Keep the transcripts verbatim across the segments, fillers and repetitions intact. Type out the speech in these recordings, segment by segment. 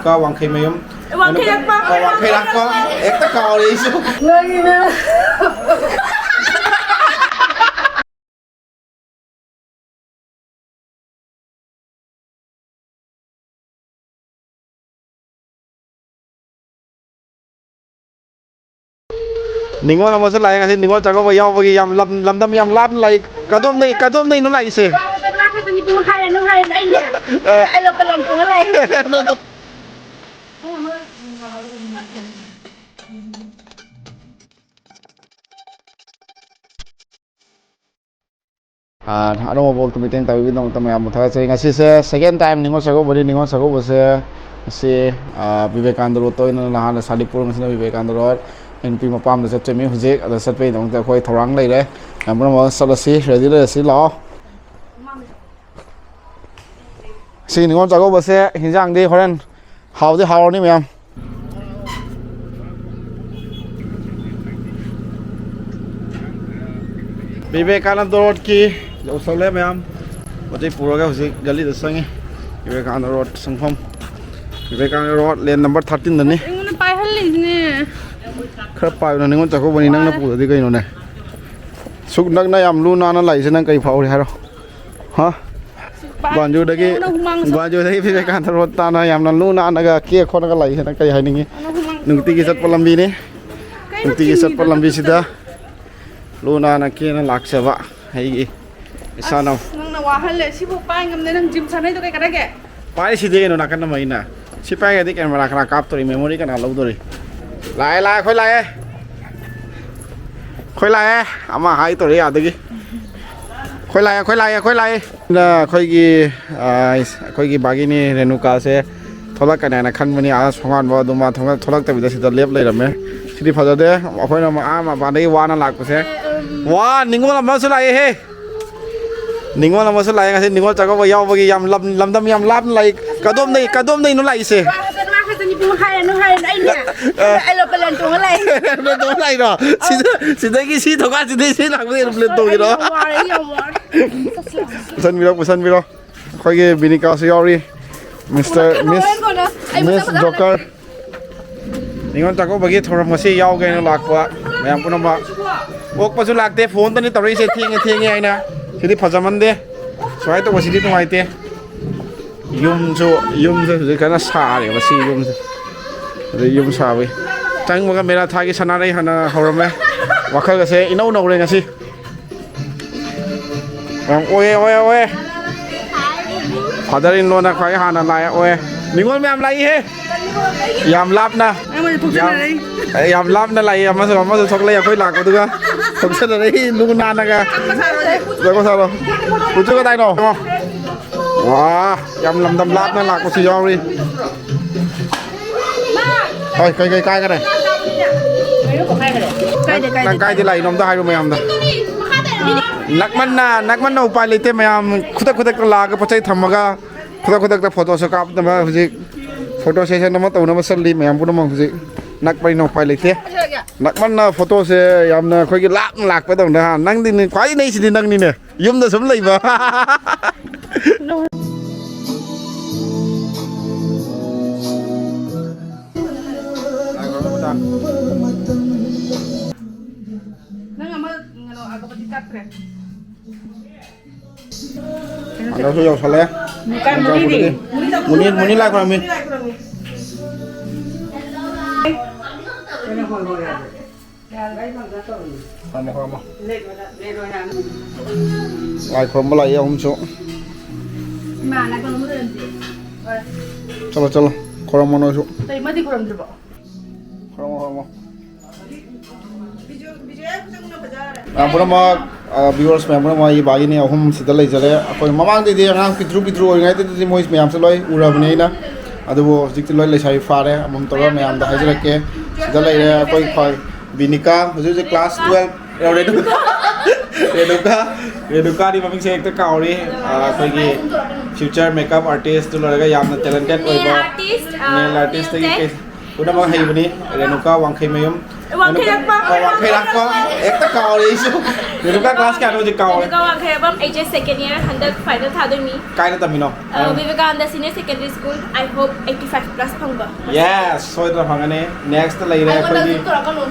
ꯀ ꯋꯥꯡꯈꯩ ꯃꯌꯨꯝ꯫ ꯋꯥꯡꯈꯩꯔꯥꯛꯄ꯫ ꯑ, ꯋꯥꯡꯈꯩꯔꯥꯛꯄ꯫ ꯍꯦꯛꯇ ꯀꯥꯎꯔꯦ ꯑꯩꯁꯨ꯫ ꯉꯥꯡꯉꯤꯅꯦ꯫ ꯅꯤꯉꯣꯜ ꯑꯃꯁꯨ ꯂꯥꯛꯑꯦ ꯉꯁꯤ, ꯅꯤꯉꯣꯜ ꯆꯥꯛꯀꯧꯕ ꯌꯥꯎꯕꯒꯤ ꯌꯥꯝ ꯂꯝ-, ꯂꯝꯗꯝ ꯌꯥꯝ ꯂꯥꯞꯅ ꯂꯥꯛꯏ꯫ ꯀꯗꯣꯝꯗꯩ, ꯀꯗꯣꯝꯗꯩꯅꯣ ꯂꯥꯛꯏꯁꯦ? ꯅꯨꯡꯉꯥꯏꯔꯦ, ꯅꯨꯡꯉꯥꯏꯔꯦ, ꯑꯩꯅꯦ꯫ ꯑ꯫ ꯑꯩ ꯂꯣꯀꯦꯜ ꯂꯣꯝ ꯇꯣꯡꯉ ꯂꯥꯛꯑꯦ꯫ ꯑꯥ, ꯑꯅꯧꯕ ꯚ꯭ꯂꯣꯒꯇ ꯃꯤꯠꯌꯦꯡ ꯇꯥꯕꯤꯕꯒꯤꯗꯃꯛꯇ ꯃꯌꯥꯝꯕꯨ ꯊꯥꯒꯠꯆꯔꯤ꯫ ꯉꯁꯤꯁꯦ second time ꯅꯤꯉꯣꯜ ꯆꯥꯛꯀꯧꯕꯅꯤ꯫ ꯅꯤꯉꯣꯜ ꯆꯥꯛꯀꯧꯕꯁꯦ ꯉꯁꯤ, ꯑꯥ, ꯕꯤꯕꯦꯀꯥꯅꯟꯗ ꯔꯣꯗꯇ ꯑꯣꯏꯅ ꯅꯍꯥꯟꯅ ꯁꯥꯂꯤꯄꯨꯔ, ꯉꯁꯤꯅ ꯕꯤꯕꯦꯀꯥꯅꯟꯗ ꯔꯣꯗ꯫ ꯑꯩ ꯅꯨꯄꯤ ꯃꯄꯥꯝꯗ ꯆꯠꯇꯣꯏꯅꯤ ꯍꯧꯖꯤꯛ꯫ ꯑꯗ ꯆꯠꯄꯒꯤꯗꯃꯛꯇ ꯑꯩꯈꯣꯏ ꯊꯧꯔꯥꯡ ꯂꯩꯔꯦ꯫ ꯃꯌꯥꯝ ꯄꯨꯝꯅꯃꯛ ꯆꯠꯂꯁꯤ, ꯔꯦꯗꯤ ꯂꯩꯔꯁꯤ, ꯂꯥꯛꯑꯣ꯫ ꯁꯤ ꯅꯤꯉꯣꯜ ꯆꯥꯛꯀꯧꯕꯁꯦ ꯍꯤꯟꯖꯥꯡꯗꯤ ꯍꯣꯔꯦꯟ ꯍꯥꯎꯗꯤ ꯍꯥꯎꯔꯅꯤ ꯃꯌꯥꯝ꯫ ꯕꯤꯕꯦꯀꯥꯅꯟꯗ ꯔꯣꯗꯀꯤ ꯌꯧꯁꯜꯂꯦ ꯃꯌꯥꯝ꯫ ꯄꯣꯠ ꯆꯩ ꯄꯨꯔꯒ ꯍꯧꯖꯤꯛ ꯒꯂꯤꯗ ꯆꯪꯉꯤ꯫ ꯕꯤꯕꯦꯀꯥꯅꯟꯗ ꯔꯣꯗ ꯆꯪꯐꯝ꯫ ꯕꯤꯕꯦꯀꯥꯅꯟꯗ ꯔꯣꯗ ꯂꯦꯟ ꯅꯝꯕꯔ thirteen ꯗꯅꯤ꯫ ꯑꯩꯉꯣꯟꯗ ꯄꯥꯏꯍꯜꯂꯤꯁꯤꯅꯦ꯫ ꯈꯔ ꯄꯥꯏꯌꯨꯅ, ꯅꯤꯉꯣꯜ ꯆꯥꯛꯀꯧꯕꯅꯤ, ꯅꯪꯅ ꯄꯨꯗꯗꯤ ꯀꯩꯅꯣꯅꯦ? ꯁꯨꯛ ꯅꯛꯅ ꯌꯥꯝ ꯂꯨ ꯅꯥꯟꯅ ꯂꯥꯛꯏꯁꯦ ꯅꯪ ꯀꯔꯤ ꯐꯥꯎꯔꯤ ꯍꯥꯏꯔꯣ? ꯍꯥ? ꯒ꯭ꯋꯥꯟꯖꯨꯗꯒꯤ, ꯅꯪꯅ ꯍꯨꯃꯥꯡ ꯁꯧ- ꯒ꯭ꯋꯥꯟꯖꯨꯗꯒꯤ ꯕꯤꯕꯦꯀꯥꯅꯟꯗ ꯔꯣꯗ ꯇꯥꯅ ꯌꯥꯝꯅ ꯂꯨ ꯅꯥꯟꯅꯒ ꯀꯦ ꯈꯣꯠꯂꯒ ꯂꯥꯛꯏꯁꯤꯅ ꯀꯔꯤ ꯍꯥꯏꯅꯤꯡꯉꯤ? ꯅꯪꯅ ꯍꯨꯃꯥꯡ ꯅꯨꯡꯇꯤꯒꯤ ꯁꯧꯒꯠꯂꯦ꯫ ꯆꯠꯄ ꯂꯝꯕꯤꯅꯤ꯫ ꯀꯩꯅꯣ ꯅꯨꯡꯇꯤꯒꯤ ꯆꯠꯄ ꯆꯤꯡꯉꯤꯗꯨꯅ ꯂꯝꯕꯤꯁꯤꯗ ꯇꯨꯞꯇꯨꯞ- ꯂꯨ ꯅꯥꯟꯅ ꯀꯦꯅ ꯂꯥꯛꯆꯕ ꯑꯩꯒꯤ ꯏꯁꯥꯅ꯫ ꯑꯁ, ꯅꯪꯅ ꯋꯥꯍꯜꯂꯦ꯫ ꯁꯤꯕꯨ ꯄꯥꯏ ꯉꯝꯗꯦ꯫ ꯅꯪ ꯖꯤꯝ ꯁꯥꯟꯅꯩꯗꯣ ꯀꯩ ꯀꯥꯟꯅꯒꯦ? ꯄꯥꯏꯔꯤꯁꯤꯗꯤ ꯀꯩꯅꯣ ꯅꯥꯀꯟ ꯑꯃ ꯑꯩꯅ꯫ ꯁꯤ ꯄꯥꯏꯔꯒꯗꯤ ꯀꯦꯃꯦꯔꯥ ꯀꯅꯥ ꯀꯥꯞꯇꯣꯔꯤ? ꯃꯦꯃꯣꯔꯤ ꯀꯅꯥ ꯂꯧꯗꯣꯔꯤ? ꯂꯥꯛꯑꯦ, ꯂꯥꯛꯑꯦ, ꯑꯩꯈꯣꯏ ꯂꯥꯛꯑꯦ꯫ ꯑꯩꯈꯣꯏ ꯂꯥꯛꯑꯦ꯫ ꯑꯃ ꯍꯥꯏ ꯇꯧꯔꯦ ꯑꯗꯒꯤ꯫ ꯑꯩꯈꯣꯏ ꯂꯥꯛꯑꯦ, ꯑꯩꯈꯣꯏ ꯂꯥꯛꯑꯦ, ꯑꯩꯈꯣꯏ ꯂꯥꯛꯑꯦ꯫ ꯑꯗ ꯑꯩꯈꯣꯏꯒꯤ, ꯑ, ꯑꯩꯈꯣꯏꯒꯤ ꯚꯥꯒꯤꯅꯤ ꯔꯦꯅꯨꯀꯥꯁꯦ ꯊꯣꯛꯂꯛꯀꯅꯤ ꯍꯥꯏꯅ ꯈꯟꯕꯅꯤ꯫ ꯑꯥ ꯁꯣꯉꯥꯟꯕ ꯑꯗꯨ ꯃꯥ ꯊꯣꯛꯂꯛ-, ꯊꯣꯛꯂꯛꯇꯕꯤꯗ ꯁꯤꯗ ꯂꯦꯞ ꯂꯩꯔꯝꯃꯦ꯫ ꯁꯤꯗꯤ ꯐꯖꯗꯦ꯫ ꯑꯩꯈꯣꯏꯅ ꯑꯥ ꯃꯄꯥꯟꯗꯒꯤ ꯋꯥꯅ ꯂꯥꯛꯄꯁꯦ꯫ ꯋꯥ! ꯅꯤꯡꯉꯣꯜ ꯑꯃꯁꯨ ꯂꯥꯛꯑꯦꯍꯦ! ꯅꯤꯡꯉꯣꯜ ꯑꯃꯁꯨ ꯂꯥꯛꯑꯦ ꯉꯁꯤ꯫ ꯅꯤꯡꯉꯣꯜ ꯆꯥꯛꯀꯧꯕ ꯌꯥꯎꯕꯒꯤ ꯌꯥꯝ ꯂꯝ-, ꯂꯝꯗꯝ ꯌꯥꯝ ꯂꯥꯞꯅ ꯂꯥꯛꯏ꯫ ꯀꯗꯣꯝꯗꯩ, ꯀꯗꯣꯝꯗꯩꯅꯣ ꯂꯥꯛꯏꯁꯦ? ꯋꯥ ꯈꯛꯇꯅꯤ, ꯋꯥ ꯈꯛꯇꯅꯤ, ꯏꯕꯨꯡꯉꯣ, ꯍꯥꯏꯔꯅꯨ, ꯍꯥꯏꯔꯅꯨ, ꯑꯩꯅꯦ꯫ ꯑ꯫ ꯑꯩ ꯑꯦꯔꯣꯄ꯭ꯂꯦꯟ ꯇꯣꯡꯉ ꯂꯥꯛꯑꯦ꯫ ꯑꯦꯔꯣꯄ꯭ꯂꯦꯟ ꯇꯣꯡꯉ ꯂꯥꯛꯏꯔꯣ? ꯑ꯫ ꯁꯤꯗ, ꯁꯤꯗꯒꯤ ꯁꯤ ꯊꯣꯡꯒꯥꯟꯁꯤꯗꯒꯤ ꯁꯤ ꯂꯥꯛꯄꯗ ꯑꯦꯔꯣꯄ꯭ꯂꯦꯟ ꯇꯣꯡꯉꯤꯔꯣ? ꯑꯩ ꯌꯥꯝ ꯋꯥꯔꯦ, ꯑꯩ ꯌꯥꯝ ꯋꯥꯔꯦ꯫ ꯄꯨꯁꯟꯕꯤꯔꯣ, ꯄꯨꯁꯟꯕꯤꯔꯣ꯫ ꯑꯩꯈꯣꯏꯒꯤ ꯕꯤꯅꯤꯀꯥꯁꯨ ꯌꯥꯎꯔꯤ꯫ ꯃꯤꯁꯇꯔ ꯃꯤꯁ ꯃꯤꯁ ꯖꯣꯀꯔ꯫ ꯅꯤꯉꯣꯜ ꯆꯥꯛꯀꯧꯕꯒꯤ ꯊꯧꯔꯝ ꯑꯁꯤ ꯌꯥꯎꯒꯦꯅ ꯂꯥꯛꯄ ꯃꯌꯥꯝ ꯄꯨꯝꯅꯃꯛ꯫ ꯑꯣꯛꯄꯁꯨ ꯂꯥꯛꯇꯦ, ꯐꯣꯟꯗꯅꯤ ꯇꯧꯔꯛꯏꯁꯦ, ꯊꯦꯡꯉꯦ ꯊꯦꯡꯉꯦ ꯍꯥꯏꯅ꯫ ꯁꯤꯗꯤ ꯐꯖꯃꯟꯗꯦ, ꯁꯨꯃꯥꯏꯅ ꯇꯧꯕꯁꯤꯗꯤ ꯅꯨꯡꯉꯥꯏꯇꯦ꯫ ꯌꯨꯝꯁꯨ ꯌꯨꯝꯁꯨ ꯍꯧꯖꯤꯛ ꯀꯟꯅ ꯁꯥꯔꯦꯕ ꯁꯤ ꯌꯨꯝꯁꯦ꯫ ꯑꯗꯩ ꯌꯨꯝ ꯁꯥꯕꯒꯤ ꯆꯪꯕꯒ ꯃꯦꯔꯥ ꯊꯥꯒꯤ ꯁꯅꯥꯔꯩ ꯍꯥꯟꯅ ꯍꯧꯔꯝꯃꯦ꯫ ꯋꯥꯈꯜꯒꯁꯦ ꯏꯅꯧ ꯅꯧꯔꯦ ꯉꯁꯤ꯫ ꯌꯥꯝ ꯑꯣꯏꯌꯦ, ꯑꯣꯏꯌꯦ, ꯑꯣꯏꯌꯦ꯫ ꯐꯥꯗꯔ ꯏꯟ ꯂꯣꯅ ꯈ꯭ꯋꯥꯏ ꯍꯥꯟꯅ ꯂꯥꯛꯑꯦ, ꯑꯣꯏꯌꯦ꯫ ꯅꯤꯉꯣꯜ ꯃꯌꯥꯝ ꯂꯥꯛꯏꯍꯦ꯫ ꯌꯥꯝ ꯂꯥꯞꯅ꯫ ꯑꯩꯉꯣꯟꯗ ꯌꯥꯝ, ꯊꯣꯛꯆꯟꯅꯔꯛꯏ꯫ ꯌꯥꯝ ꯂꯥꯞꯅ ꯂꯥꯛꯏ꯫ ꯑꯃꯁꯨ, ꯑꯃꯁꯨ ꯊꯣꯛꯂꯛꯏ꯫ ꯑꯩꯈꯣꯏ ꯂꯥꯛꯄꯗꯨꯒ ꯊꯣꯛꯆꯟꯅꯔꯛꯏ꯫ ꯂꯨ ꯅꯥꯟꯅꯒ꯫ ꯖꯒꯣꯏ ꯁꯥꯔꯣ꯫ ꯎꯆꯨ ꯀꯗꯥꯏꯅꯣ? ꯋꯥ, ꯌꯥꯝ ꯂꯝꯗꯝ ꯂꯥꯞꯅ ꯂꯥꯛꯄꯁꯨ ꯌꯥꯎꯔꯤ꯫ ꯍꯣꯏ, ꯀꯩ ꯀꯩ ꯀꯥꯏꯈꯔꯦ? ꯀꯥꯏꯗꯦ, ꯀꯥꯏꯗꯦ, ꯅꯪ ꯀꯥꯏꯗ ꯀꯥꯏꯗꯦ꯫ ꯂꯥꯛꯏꯅꯣ ꯑꯝꯇ ꯍꯥꯏꯔꯣ ꯃꯌꯥꯝꯗ꯫ ꯅꯛꯃꯟꯅ, ꯅꯛꯃꯟꯅ ꯎꯄꯥꯏ ꯂꯩꯇꯦ ꯃꯌꯥꯝ꯫ ꯈꯨꯗꯛ ꯈꯨꯗꯛꯇ ꯂꯥꯛꯑꯒ ꯄꯣꯠ ꯆꯩ ꯊꯝꯃꯒ ꯈꯨꯗꯛ ꯈꯨꯗꯛꯇ ꯐꯣꯇꯣꯁꯨ ꯀꯥꯞꯅꯕ ꯍꯧꯖꯤꯛ ꯐꯣꯇꯣ ꯁꯦꯁꯟ ꯑꯃ ꯇꯧꯅꯕ ꯆꯠꯂꯤ ꯃꯌꯥꯝ ꯄꯨꯝꯅꯃꯛ ꯍꯧꯖꯤꯛ꯫ ꯅꯛꯄꯅꯤꯅ ꯎꯄꯥꯏ ꯂꯩꯇꯦ꯫ ꯅꯛꯃꯟꯅ ꯐꯣꯇꯣꯁꯦ ꯌꯥꯝꯅ ꯑꯩꯈꯣꯏꯒꯤ ꯂꯥꯞꯅ ꯂꯥꯛꯄꯗꯧꯅ ꯍꯥ? ꯅꯪꯗꯤ ꯅꯤ-, ꯈ꯭ꯋꯥꯏ ꯅꯩꯁꯤꯗꯤ ꯅꯪꯅꯤꯅꯦ꯫ ꯌꯨꯝꯗ ꯁꯨꯝ ꯂꯩꯕ꯫ ꯅꯪ ꯑꯃ, ꯀꯩꯅꯣ, ꯑꯒꯔꯕꯠꯇꯤ ꯀꯥꯞꯈ꯭ꯔꯦ꯫ ꯍꯟꯗꯛꯁꯨ ꯌꯧꯁꯜꯂꯦ꯫ ꯅꯤꯄꯥꯟ ꯃꯔꯤꯗꯤ꯫ ꯃꯨꯅꯤ, ꯃꯨꯅꯤ ꯂꯥꯏ ꯈꯨꯔꯝꯃꯤ꯫ ꯈꯨꯔꯝꯃꯣ, ꯈꯨꯔꯝꯃꯣ꯫ ꯂꯥꯏ ꯈꯨꯔꯝꯕ ꯂꯥꯛꯏ ꯑꯍꯨꯝꯁꯨ꯫ ꯏꯃꯥ, ꯂꯥꯏ ꯈꯨꯔꯝꯕ ꯂꯣꯏꯔꯝꯗꯦ꯫ ꯆꯠꯂꯣ, ꯆꯠꯂꯣ꯫ ꯈꯨꯔꯝꯃꯣ ꯅꯣꯏꯁꯨ꯫ ꯀꯩ, ꯃꯥꯗꯤ ꯈꯨꯔꯝꯗ꯭ꯔꯤꯕꯣ? ꯈꯨꯔꯝꯃꯣ, ꯈꯨꯔꯝꯃꯣ꯫ ꯃꯌꯥꯝ ꯄꯨꯝꯅꯃꯛ, ꯑ, viewers ꯃꯌꯥꯝ ꯄꯨꯝꯅꯃꯛ, ꯑꯩꯒꯤ ꯕꯥꯒꯤꯅꯤ ꯑꯍꯨꯝ ꯁꯤꯗ ꯂꯩꯖꯔꯦ꯫ ꯑꯩꯈꯣꯏ ꯃꯃꯥꯡꯗꯩꯗꯤ ꯑꯉꯥꯡ ꯄꯤꯛꯇ꯭ꯔꯨ ꯄꯤꯛꯇ꯭ꯔꯨ ꯑꯣꯏꯔꯤꯉꯩꯗꯗꯤ ꯃꯣꯏ ꯃꯌꯥꯝꯁꯦ ꯂꯣꯏ ꯎꯔꯕꯅꯦ ꯑꯩꯅ꯫ ꯑꯗꯨꯕꯨ ꯍꯧꯖꯤꯛꯇꯤ ꯂꯣꯏ ꯂꯩꯁꯥꯕꯤ ꯐꯥꯔꯦ꯫ ꯑꯃꯃꯝ ꯇꯧꯔꯒ ꯃꯌꯥꯝꯗ ꯍꯥꯏꯖꯔꯛꯀꯦ꯫ ꯁꯤꯗ ꯂꯩꯔꯦ ꯑꯩꯈꯣꯏ ꯈ꯭ꯋꯥꯏ ꯕꯤꯅꯤꯀꯥ, ꯍꯧꯖꯤꯛ ꯍꯧꯖꯤꯛ class twelve꯫ ꯔꯦꯅꯨꯀꯥ, ꯔꯦꯅꯨꯀꯥ, ꯔꯦꯅꯨꯀꯥꯗꯤ ꯃꯃꯤꯡꯁꯦ ꯍꯦꯛꯇ ꯀꯥꯎꯔꯤ꯫ ꯑ, ꯑꯩꯈꯣꯏꯒꯤ future makeup artist ꯇꯨ ꯂꯣꯏꯔꯒ ꯌꯥꯝꯅ talented ꯑꯣꯏꯕ nail artist, ꯑ, nail artist ꯇꯒꯤ ꯀꯩ ꯄꯨꯝꯅꯃꯛ ꯍꯩꯕꯅꯤ꯫ ꯔꯦꯅꯨꯀꯥ ꯋꯥꯡꯈꯩꯃꯌꯨꯝ꯫ ꯋꯥꯡꯈꯩꯔꯥꯛꯄꯝ꯫ ꯑꯣ, ꯋꯥꯡꯈꯩꯔꯥꯛꯄꯝ꯫ ꯍꯦꯛꯇ ꯀꯥꯎꯔꯦ ꯑꯩꯁꯨ꯫ ꯔꯦꯅꯨꯀꯥ class ꯀꯌꯥꯅꯣ ꯍꯧꯖꯤꯛ ꯀꯥꯎꯔꯦ꯫ Renuka ꯋꯥꯡꯈꯩꯔꯥꯛꯄꯝ, H S second year, ꯍꯟꯗꯛ final ꯊꯥꯗꯣꯏꯅꯤ꯫ ꯀꯥꯏꯗ ꯇꯝꯃꯤꯅꯣ? ꯑ, ꯍꯥꯏꯔꯣ꯫ Vivekananda Senior Secondary School꯫ I hope eighty five plus ꯐꯪꯕ꯫ Yes, ꯁꯣꯏꯗꯅ ꯐꯪꯒꯅꯤ꯫ Next ꯂꯩꯔꯦ ꯑꯩꯉꯣꯟꯗ ꯑꯩꯈꯣꯏꯒꯤ ꯇꯧꯔꯛꯀꯅꯨ꯫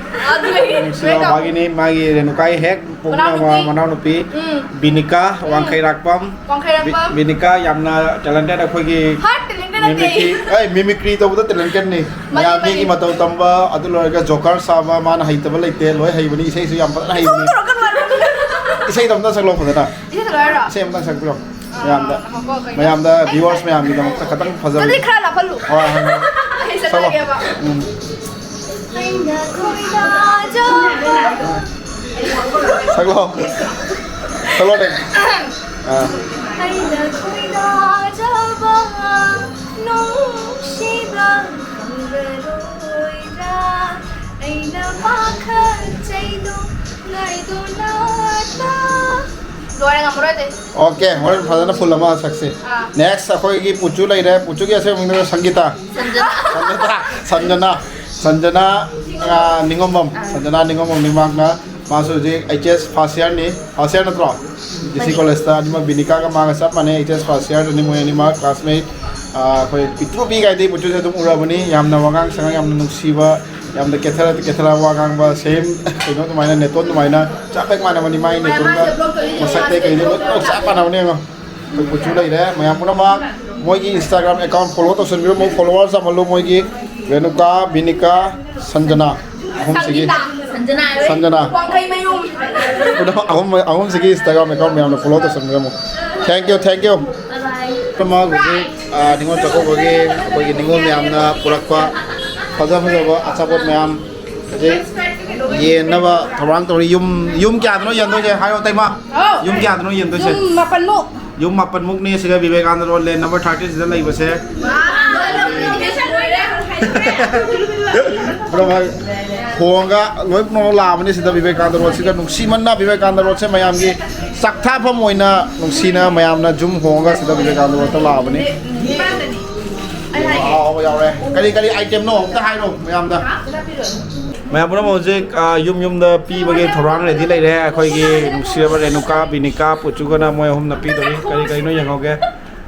ꯅꯨꯡꯁꯤꯕ ꯃꯥꯒꯤꯅꯤ, ꯃꯥꯒꯤ ꯔꯦꯅꯨꯀꯥꯒꯤ ꯍꯦꯛ ꯄꯣꯛꯃꯤꯟꯅꯕ ꯃꯅꯥꯎꯅꯨꯄꯤ꯫ ꯃꯅꯥꯎꯅꯨꯄꯤ ꯎꯝ꯫ ꯕꯤꯅꯤꯀꯥ, ꯎꯝ꯫ ꯋꯥꯡꯈꯩꯔꯥꯛꯄꯝ꯫ ꯋꯥꯡꯈꯩꯔꯥꯛꯄꯝ꯫ ꯕꯤ-, ꯕꯤꯅꯤꯀꯥ ꯌꯥꯝꯅ talented ꯑꯩꯈꯣꯏꯒꯤ ꯍꯥ, talented ꯅꯠꯇꯦ꯫ Mimicry, ꯑꯩ mimicry ꯇꯧꯕꯗ talentedꯅꯤ꯫ ꯃꯥꯅꯤ, ꯃꯌꯥꯝ ꯃꯤꯒꯤ ꯃꯥꯅꯤ꯫ ꯃꯇꯧ ꯇꯝꯕ, ꯑꯗꯨ ꯂꯣꯏꯔꯒ joker ꯁꯥꯕ, ꯃꯥꯅ ꯍꯩꯇꯕ ꯂꯩꯇꯦ, ꯂꯣꯏ ꯍꯩꯕꯅꯤ, ꯏꯁꯩꯁꯨ ꯌꯥꯝ ꯐꯖꯅ ꯍꯩꯕꯅꯤ꯫ ꯇꯧꯔꯛꯀꯅꯨ ꯍꯥꯏꯕ꯫ ꯏꯁꯩꯗꯣ ꯑꯝꯇ ꯁꯛꯂꯛꯑꯣ ꯐꯖꯅ꯫ ꯏꯁꯩ ꯁꯛꯂꯛꯑꯣ ꯍꯥꯏꯔꯣ? ꯏꯁꯩ ꯑꯝꯇꯪ ꯁꯛꯄꯤꯔꯣ꯫ ꯑꯥ, ꯃꯌꯥꯝꯗ, ꯉꯥꯏꯈꯣꯀꯣ, ꯀꯩꯅꯣ? ꯃꯌꯥꯝꯗ, viewers ꯃꯌꯥꯝꯒꯤꯗꯃꯛꯇ ꯈꯇꯪ ꯐꯖꯕ ꯑꯗꯨꯗꯤ ꯏꯁꯩ꯫ ꯈꯔ ꯂꯥꯞꯍꯜꯂꯨ꯫ ꯍꯣꯏ, ꯍꯣꯏ, ꯍꯣꯏ꯫ ꯑꯩ ꯁꯛꯂꯛꯑꯣ꯫ ꯁꯛꯂꯛꯑꯒꯦꯕ꯫ ꯎꯝ꯫ ꯑꯩꯅ ꯈꯣꯏꯗꯥꯖꯕ ꯁꯛꯂꯣ꯫ ꯁꯛꯂꯣꯅꯦ꯫ ꯑꯥ꯫ ꯑꯩꯅ ꯈꯣꯏꯗꯥꯖꯕ ꯅꯨꯡꯁꯤꯕ ꯈꯪꯂꯔꯣꯏꯗ꯭ꯔꯥ? ꯑꯩꯅ ꯄꯥꯈꯠꯆꯩꯗꯣ ꯉꯥꯏꯗꯨꯅ ꯂꯣꯏꯔꯦ, ꯉꯝꯃꯔꯣꯏ ꯑꯇꯩ꯫ Okay, ꯍꯣꯔꯦꯟ ꯐꯖꯅ full ꯑꯃ ꯁꯛꯁꯤ꯫ ꯑꯥ꯫ Next ꯑꯩꯈꯣꯏꯒꯤ ꯄꯨꯆꯨ ꯂꯩꯔꯦ꯫ ꯄꯨꯆꯨꯒꯤ ꯑꯁꯦꯡꯕ ꯃꯤꯡꯗꯣ ꯁꯪꯒꯤꯇꯥ꯫ ꯁꯟꯖꯅꯥ꯫ ꯁꯪꯒꯤꯇꯥ꯫ ꯁꯟꯖꯅꯥ꯫ ꯁꯟꯖꯅꯥ, ꯑꯥ, ꯅꯤꯉꯣꯝꯕꯝ꯫ ꯑꯥ꯫ ꯁꯟꯖꯅꯥ ꯅꯤꯉꯣꯝꯕꯝꯅꯤ ꯃꯍꯥꯛꯅ꯫ ꯃꯥꯁꯨ ꯍꯧꯖꯤꯛ H S first yearꯅꯤ꯫ First year ꯅꯠꯇ꯭ꯔꯣ? D C ꯃꯥꯅꯤ꯫ Collegeꯇ ꯑꯅꯤꯃꯛ ꯕꯤꯅꯤꯀꯥꯒ ꯃꯥꯒ ꯆꯞ ꯃꯥꯟꯅꯩ, H S first yearꯗꯅꯤ ꯃꯣꯏ ꯑꯅꯤꯃꯛ classmate꯫ ꯑꯥ, ꯑꯩꯈꯣꯏ ꯄꯤꯛꯇ꯭ꯔꯨ ꯄꯤꯛꯏꯉꯩꯗꯒꯤ ꯄꯨꯆꯨꯁꯦ ꯑꯗꯨꯝ ꯎꯔꯕꯅꯤ꯫ ꯌꯥꯝꯅ ꯋꯥꯉꯥꯡ ꯁꯉꯥꯡ ꯌꯥꯝꯅ ꯅꯨꯡꯁꯤꯕ, ꯌꯥꯝꯅ ꯀꯦꯊꯔ ꯀꯦꯊꯔ ꯋꯥ ꯉꯥꯡꯕ, same ꯀꯩꯅꯣ ꯑꯗꯨꯃꯥꯏꯅ, ꯅꯦꯇꯣꯟ ꯑꯗꯨꯃꯥꯏꯅ ꯆꯞ ꯍꯦꯛ ꯃꯥꯟꯅꯕꯅꯤ꯫ ꯃꯥꯒꯤ ꯅꯦꯇꯣꯟꯒ ꯃꯁꯛꯇꯩ ꯀꯩꯗꯩ ꯂꯣꯏꯅꯃꯛ ꯆꯞ ꯃꯥꯟꯅꯕꯅꯤ ꯌꯦꯡꯉꯣ꯫ ꯑꯩꯈꯣꯏ ꯀꯨꯆꯨ ꯂꯩꯔꯦ꯫ ꯃꯌꯥꯝ ꯄꯨꯝꯅꯃꯛ ꯃꯣꯏꯒꯤ Instagram account follow ꯇꯧꯁꯟꯕꯤꯔꯝꯃꯨ, followers ꯌꯥꯝꯍꯜꯂꯨ ꯃꯣꯏꯒꯤ, ꯔꯦꯅꯨꯀꯥ, ꯕꯤꯅꯤꯀꯥ, ꯁꯟꯖꯅꯥ, ꯑꯍꯨꯝꯁꯤꯒꯤ꯫ ꯁꯪꯒꯤꯇꯥ, ꯁꯟꯖꯅꯥ ꯍꯥꯏꯔꯦ꯫ ꯁꯟꯖꯅꯥ꯫ ꯋꯥꯡꯈꯩ ꯃꯌꯨꯝ꯫ ꯄꯨꯝꯅꯃꯛ ꯑꯍꯨꯝ, ꯑꯍꯨꯝꯁꯤꯒꯤ Instagram account ꯃꯌꯥꯝꯅ follow ꯇꯧꯁꯟꯕꯤꯔꯝꯃꯨ꯫ Thank you, thank you꯫ Bye bye꯫ ꯄꯨꯝꯅꯃꯛ ꯍꯧꯖꯤꯛ, ꯑꯥ, ꯅꯤꯉꯣꯜ ꯆꯥꯛꯀꯧꯕꯒꯤ ꯑꯩꯈꯣꯏꯒꯤ ꯅꯤꯉꯣꯜ ꯃꯌꯥꯝꯅ ꯄꯨꯔꯛꯄ ꯐꯖ ꯐꯖꯕ ꯑꯆꯥꯄꯣꯠ ꯃꯌꯥꯝ ꯍꯧꯖꯤꯛ ꯌꯦꯟꯅꯕ ꯊꯧꯔꯥꯡ ꯇꯧꯔꯤ꯫ ꯌꯨꯝ, ꯌꯨꯝ ꯀꯌꯥꯗꯅꯣ ꯌꯦꯟꯗꯣꯏꯁꯦ? ꯍꯥꯏꯌꯣ, ꯇꯩꯃ꯫ ꯍꯥꯎ꯫ ꯌꯨꯝ ꯀꯌꯥꯗꯅꯣ ꯌꯦꯟꯗꯣꯏꯁꯦ? ꯌꯨꯝ ꯃꯥꯄꯟꯃꯨꯛ꯫ ꯌꯨꯝ ꯃꯥꯄꯟꯃꯨꯛꯅꯤ ꯁꯤꯗ Vivekananda road lane number thirty ꯁꯤꯗ ꯂꯩꯕꯁꯦ꯫ ꯄꯨꯝꯅꯃꯛ ꯍꯣꯡꯉꯒ ꯂꯣꯏ ꯄꯨꯝꯅꯃꯛ ꯂꯥꯛꯑꯕꯅꯤ ꯁꯤꯗ ꯕꯤꯕꯦꯀꯥꯅꯟꯗ ꯔꯣꯗꯁꯤꯗ꯫ ꯅꯨꯡꯁꯤꯃꯟꯅ ꯕꯤꯕꯦꯀꯥꯅꯟꯗ ꯔꯣꯗꯁꯦ ꯃꯌꯥꯝꯒꯤ ꯆꯥꯛꯊꯥꯐꯝ ꯑꯣꯏꯅ ꯅꯨꯡꯁꯤꯅ ꯃꯌꯥꯝꯅ ꯌꯨꯝ ꯍꯣꯡꯉꯒ ꯁꯤꯗ ꯕꯤꯕꯦꯀꯥꯅꯟꯗ ꯔꯣꯗꯇ ꯂꯥꯛꯑꯕꯅꯤ꯫ ꯑꯍꯥꯎꯕ ꯌꯥꯎꯔꯦ꯫ ꯀꯔꯤ ꯀꯔꯤ item ꯅꯣ ꯑꯝꯇ ꯍꯥꯏꯔꯣ ꯃꯌꯥꯝꯗ꯫ ꯃꯌꯥꯝ ꯄꯨꯝꯅꯃꯛ ꯍꯧꯖꯤꯛ, ꯑ, ꯌꯨꯝ ꯌꯨꯝꯗ ꯄꯤꯕꯒꯤ ꯊꯧꯔꯥꯡ ready ꯂꯩꯔꯦ꯫ ꯑꯩꯈꯣꯏꯒꯤ ꯅꯨꯡꯁꯤꯔꯕ ꯔꯦꯅꯨꯀꯥ, ꯕꯤꯅꯤꯀꯥ, ꯄꯨꯆꯨꯒꯅ ꯃꯣꯏ ꯑꯍꯨꯝꯅ ꯄꯤꯗꯣꯔꯤ꯫ ꯀꯔꯤ ꯀꯔꯤꯅꯣ ꯌꯦꯡꯍꯧꯒꯦ꯫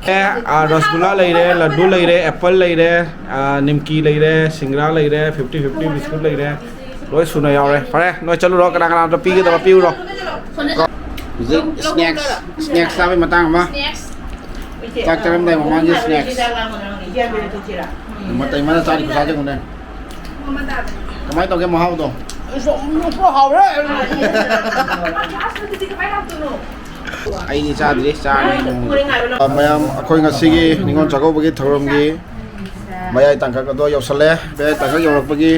ꯑꯦ, ꯑ, ꯔꯁꯒꯨꯂꯥ ꯂꯩꯔꯦ, ꯂꯗꯨ ꯂꯩꯔꯦ, apple ꯂꯩꯔꯦ, ꯑ, ꯅꯤꯝꯀꯤ ꯂꯩꯔꯦ, ꯁꯤꯡꯒ꯭ꯔꯥ ꯂꯩꯔꯦ, fifty fifty biscuit ꯂꯩꯔꯦ꯫ ꯂꯣꯏ ꯁꯨꯅ ꯌꯥꯎꯔꯦ꯫ ꯐꯔꯦ, ꯅꯣꯏ ꯆꯠꯂꯨꯔꯣ꯫ ꯀꯅꯥ ꯀꯅꯥꯗ ꯄꯤꯒꯗꯕ ꯄꯤꯔꯨꯔꯣ꯫ ꯍꯧꯖꯤꯛ snacks, snacks ꯆꯥꯕꯩ ꯃꯇꯥꯡ ꯑꯃ꯫ ꯆꯥꯛ ꯆꯥꯔꯝꯗꯥꯏ ꯃꯃꯥꯡꯒꯤ snacks꯫ ꯃꯇꯩ ꯃꯥꯅ ꯆꯥꯔꯤ ꯈꯨꯆꯥꯁꯦ ꯌꯦꯡꯉꯨꯅꯦ꯫ ꯀꯃꯥꯏꯅ ꯇꯧꯒꯦ ꯃꯍꯥꯎꯗꯣ? ꯍꯥꯎꯔꯦ꯫ ꯑꯩꯗꯤ ꯆꯥꯗ꯭ꯔꯤ, ꯆꯥꯔꯅꯤ ꯅꯣꯡꯃ꯫ ꯃꯌꯥꯝ, ꯑꯩꯈꯣꯏ ꯉꯁꯤꯒꯤ ꯅꯤꯉꯣꯜ ꯆꯥꯛꯀꯧꯕꯒꯤ ꯊꯧꯔꯝꯒꯤ ꯃꯌꯥꯏ ꯇꯥꯡꯀꯛ ꯑꯗꯣ ꯌꯧꯁꯜꯂꯦ꯫ ꯃꯌꯥꯏ ꯇꯥꯡꯀꯛ ꯌꯧꯔꯛꯄꯒꯤ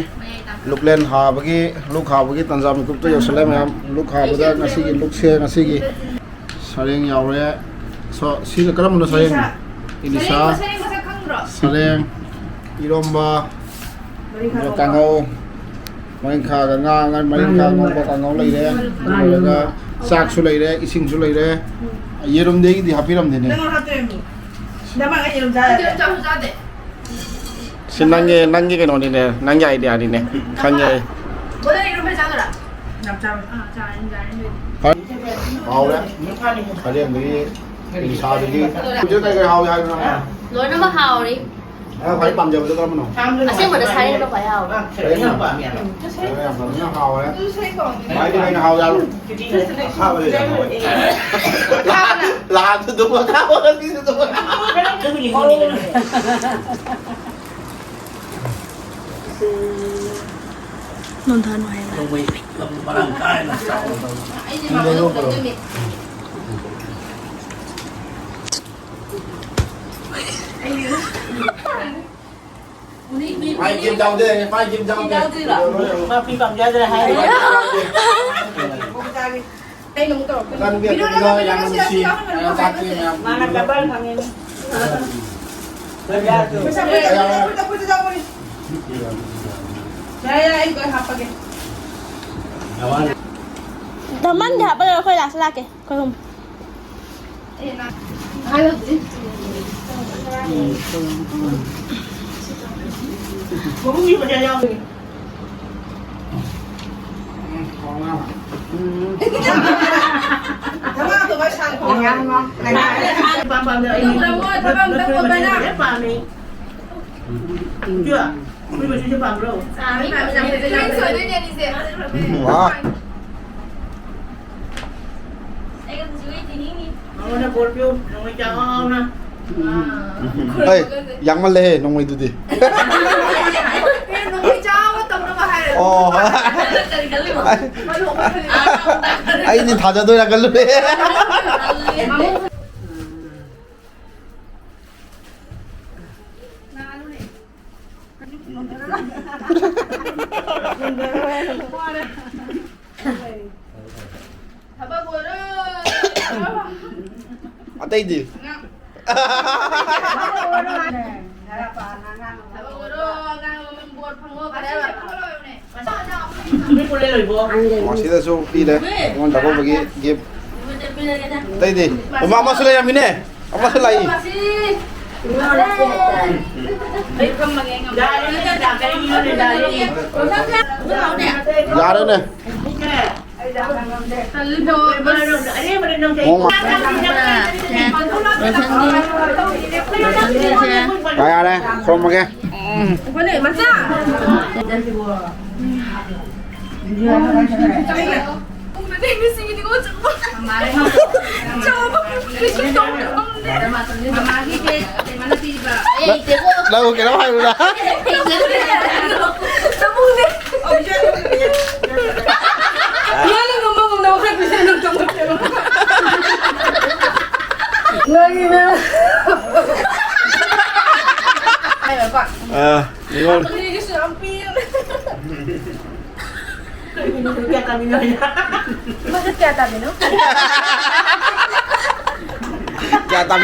ꯂꯨꯛꯂꯦꯟ ꯍꯥꯕꯒꯤ, ꯂꯨꯛ ꯍꯥꯕꯒꯤ ꯇꯟꯖꯥ ꯃꯤꯀꯨꯞꯇ ꯌꯧꯁꯜꯂꯦ ꯃꯌꯥꯝ꯫ ꯂꯨꯛ ꯍꯥꯕꯗ ꯉꯁꯤꯒꯤ ꯂꯨꯛꯁꯦ, ꯉꯁꯤꯒꯤ ꯁꯔꯦꯡ ꯌꯥꯎꯔꯦ꯫ ꯁꯣ-, ꯁꯤꯅ ꯀꯔꯝꯕꯅꯣ ꯁꯔꯦꯡ? ꯏꯂꯤꯁꯥ꯫ ꯁꯔꯦꯡ ꯃꯁꯛ ꯈꯪꯗ꯭ꯔꯣ? ꯁꯔꯦꯡ, ꯏꯔꯣꯝꯕ, ꯃꯔꯤꯡꯈꯥ ꯑꯗꯨꯒ ꯉꯧꯕ꯫ ꯀꯥꯡꯍꯧ, ꯃꯔꯤꯡꯈꯥꯒ ꯉꯥ, ꯉꯥ, ꯃꯔꯤꯡꯈꯥ ꯉꯧꯕ ꯀꯥꯡꯍꯧ ꯂꯩꯔꯦ꯫ ꯑꯗꯨ ꯂꯣꯏꯔꯒ ꯆꯥꯛꯁꯨ ꯂꯩꯔꯦ, ꯏꯁꯤꯡꯁꯨ ꯂꯩꯔꯦ꯫ ꯌꯦꯔꯨꯝꯗꯤ ꯑꯩꯒꯤꯗꯤ ꯍꯥꯞꯄꯤꯔꯝꯗꯦꯅꯦ꯫ ꯅꯪ ꯍꯥꯞꯇꯣꯏꯅꯦ꯫ ꯅꯃꯥ ꯑꯩ ꯌꯦꯔꯨꯝ ꯆꯥꯗꯦ꯫ ꯌꯦꯔꯨꯝ ꯆꯥꯁꯨ ꯆꯥꯗꯦ꯫ ꯁꯤ ꯅꯪꯒꯤ, ꯅꯪꯒꯤ ꯀꯩꯅꯣꯅꯤꯅꯦ, ꯅꯪꯒꯤ ideaꯅꯤꯅꯦ, ꯈꯪꯉꯦ ꯑꯩ꯫ ꯕꯣꯂꯦ ꯌꯦꯔꯨꯝ ꯃꯩ ꯆꯥꯗꯣꯏꯔꯥ? ꯌꯥꯝ ꯆꯥꯔꯣꯏ꯫ ꯑꯥ, ꯆꯥꯔꯅꯤ, ꯆꯥꯔꯅꯤ꯫ ꯍꯥꯎꯔꯦ꯫ ꯁꯔꯦꯡꯗꯒꯤ, ꯏꯂꯤꯁꯥꯗꯒꯤ꯫ ꯍꯧꯖꯤꯛ ꯀꯩ ꯀꯩ ꯍꯥꯎꯏ ꯍꯥꯏꯕꯅꯣ? ꯂꯣꯏꯅꯃꯛ ꯍꯥꯎꯔꯤ꯫ ꯅꯪ ꯈ꯭ꯋꯥꯏ ꯄꯥꯝꯖꯕꯗꯣ ꯀꯔꯝꯕꯅꯣ? ꯑꯁꯦꯡꯕꯗ ꯁꯔꯦꯡꯅ ꯈ꯭ꯋꯥꯏ ꯍꯥꯎꯋꯦ꯫ ꯁꯔꯦꯡꯅ? ꯁꯔꯦꯡ ꯌꯥꯝ ꯐꯖꯅ ꯍꯥꯎꯔꯦ꯫ ꯃꯥꯏꯗꯤ ꯀꯩꯅ ꯍꯥꯎ ꯌꯥꯔꯣ? ꯑꯈꯥꯕꯗ ꯌꯥꯝ ꯍꯥꯎꯋꯦ꯫ ꯂꯥꯟꯗꯨ ꯑꯗꯨꯝ ꯑꯈꯥꯕ ꯉꯥꯛꯇꯤꯁꯨ ꯑꯗꯨꯝ ꯑꯈꯥꯕ꯫ ꯅꯣꯟꯊꯥ ꯅꯨꯡꯉꯥꯏꯅ꯫ ꯅꯣꯡꯃꯩ ꯃꯔꯥꯡ ꯀꯥꯏꯅ ꯆꯥꯎꯅ ꯇꯧꯏ꯫ ꯃꯥꯏ ꯀꯦꯝ ꯌꯥꯎꯗꯦ, ꯃꯥꯏ ꯀꯦꯝ ꯌꯥꯎꯗꯦ꯫ ꯃꯥ ꯐꯤ ꯄꯥꯝꯖꯗ꯭ꯔꯦ ꯍꯥꯏ꯫ ꯃꯆꯥꯅꯨꯄꯤ ꯑꯇꯣꯝꯕꯤꯗꯣ ꯌꯥꯝꯅ ꯅꯨꯡꯁꯤ꯫ ꯃꯌꯥꯝ ꯆꯥꯛꯁꯦ ꯃꯌꯥꯝ꯫ ꯃꯥꯅ double ꯐꯪꯉꯦ꯫ ꯄꯩꯁꯥ ꯄꯤꯔꯛꯑꯣ꯫ ꯌꯥꯔꯦ, ꯌꯥꯔꯦ, ꯑꯩ ꯂꯣꯏ ꯍꯥꯞꯄꯒꯦ꯫ ꯗꯃꯥꯟꯗ ꯍꯥꯞꯄꯒ ꯑꯩꯈꯣꯏ ꯂꯥꯛꯁꯨ ꯂꯥꯛꯀꯦ꯫ ꯑꯩꯈꯣꯏ ꯑꯍꯨꯝ꯫ ꯑꯦ, ꯅꯪ ꯍꯥꯏꯔꯛꯇ꯭ꯔꯤ꯫ ꯁꯤ ꯃꯃꯤꯡꯒꯤ ꯃꯆꯥ ꯌꯥꯎꯗꯦ꯫ ꯊꯕꯛ ꯑꯗꯨꯃꯥꯏ ꯁꯥꯡ ꯊꯣꯡꯉꯦ꯫ ꯄꯥꯝ ꯄꯥꯝꯗ ꯑꯩ ꯊꯕꯛ ꯑꯝꯇ ꯀꯣꯠꯄꯅ꯫ ꯄꯥꯝꯃꯤ꯫ ꯏꯆꯦ, ꯑꯩꯈꯣꯏ ꯃꯆꯨꯁꯦ ꯄꯥꯝꯕ꯭ꯔꯣ? ꯄꯥꯝꯃꯤ, ꯄꯥꯝꯃꯤ, ꯄꯥꯝꯃꯤ꯫ ꯁꯣꯏꯗꯣꯏꯅꯦ ꯑꯅꯤꯁꯦ꯫ ꯋꯥ꯫ ꯃꯉꯣꯟꯗ ꯕꯣꯔ ꯄꯤꯌꯨ, ꯅꯣꯡꯃꯩ ꯆꯥꯎꯅ꯫ ꯑꯩ, ꯌꯥꯡꯃꯜꯂꯦꯍꯦ, ꯅꯣꯡꯃꯩꯗꯨꯗꯤ꯫ ꯅꯣꯡꯃꯩ ꯆꯥꯎꯕ ꯇꯧꯅꯕ ꯍꯥꯏꯔꯦ꯫ ꯑꯣ꯫ ꯀꯔꯤ ꯈꯜꯂꯤꯕ? ꯑꯩꯗꯤ ꯊꯥꯖꯗꯣꯏꯔꯥ ꯈꯜꯂꯨꯔꯦ꯫ ꯊꯕꯛ ꯑꯣꯏꯔꯣ꯫ ꯑꯇꯩꯗꯤ? ꯊꯕꯛ ꯑꯣꯏꯔꯣ꯫ ꯑꯉꯥꯡ ꯑꯃ ꯕꯣꯔ ꯐꯪꯉꯣ ꯀꯥꯏꯅ꯫ ꯃꯁꯤꯗꯁꯨ ꯄꯤꯔꯦ ꯑꯩꯉꯣꯟꯗ ꯆꯥꯛꯀꯧꯕꯒꯤ ꯒꯤꯐ꯫ ꯑꯇꯩꯗꯤ? ꯃꯃꯥ ꯑꯃꯁꯨ ꯂꯩꯔꯝꯃꯤꯅꯦ꯫ ꯑꯃꯁꯨ ꯂꯥꯛꯏ꯫ ꯌꯥꯔꯦꯅꯦ꯫ ꯃꯑꯣꯡ ꯃ-, ꯌꯥꯔꯦ, ꯌꯥꯔꯦ, ꯈꯨꯔꯨꯝꯃꯒꯦ꯫ ꯃꯆꯥ꯫ ꯅꯪ ꯀꯩꯅꯣꯝ ꯍꯥꯏꯔꯨꯔꯥ? ꯃꯥꯅ ꯉꯝꯕ ꯉꯝꯗꯕ ꯈꯔ ꯄꯤꯖꯔ ꯅꯪ ꯆꯪꯉꯛꯀꯦꯕ꯫ ꯉꯥꯡꯉꯤꯅ꯫ ꯑꯥ, ꯅꯤꯉꯣꯜ꯫ ꯀꯩꯒꯤꯁꯨ ꯌꯥꯝ ꯄꯤꯔꯦ꯫ ꯀꯩꯒꯤꯅꯣ ꯀꯌꯥ ꯇꯥꯃꯤꯟꯅꯔꯤꯅꯣ? ꯃꯗꯨ ꯀꯌꯥ ꯇꯥꯃꯤꯅꯣ? ꯀꯌꯥ ꯇꯥꯃꯤꯟꯅꯔꯤꯅꯣ?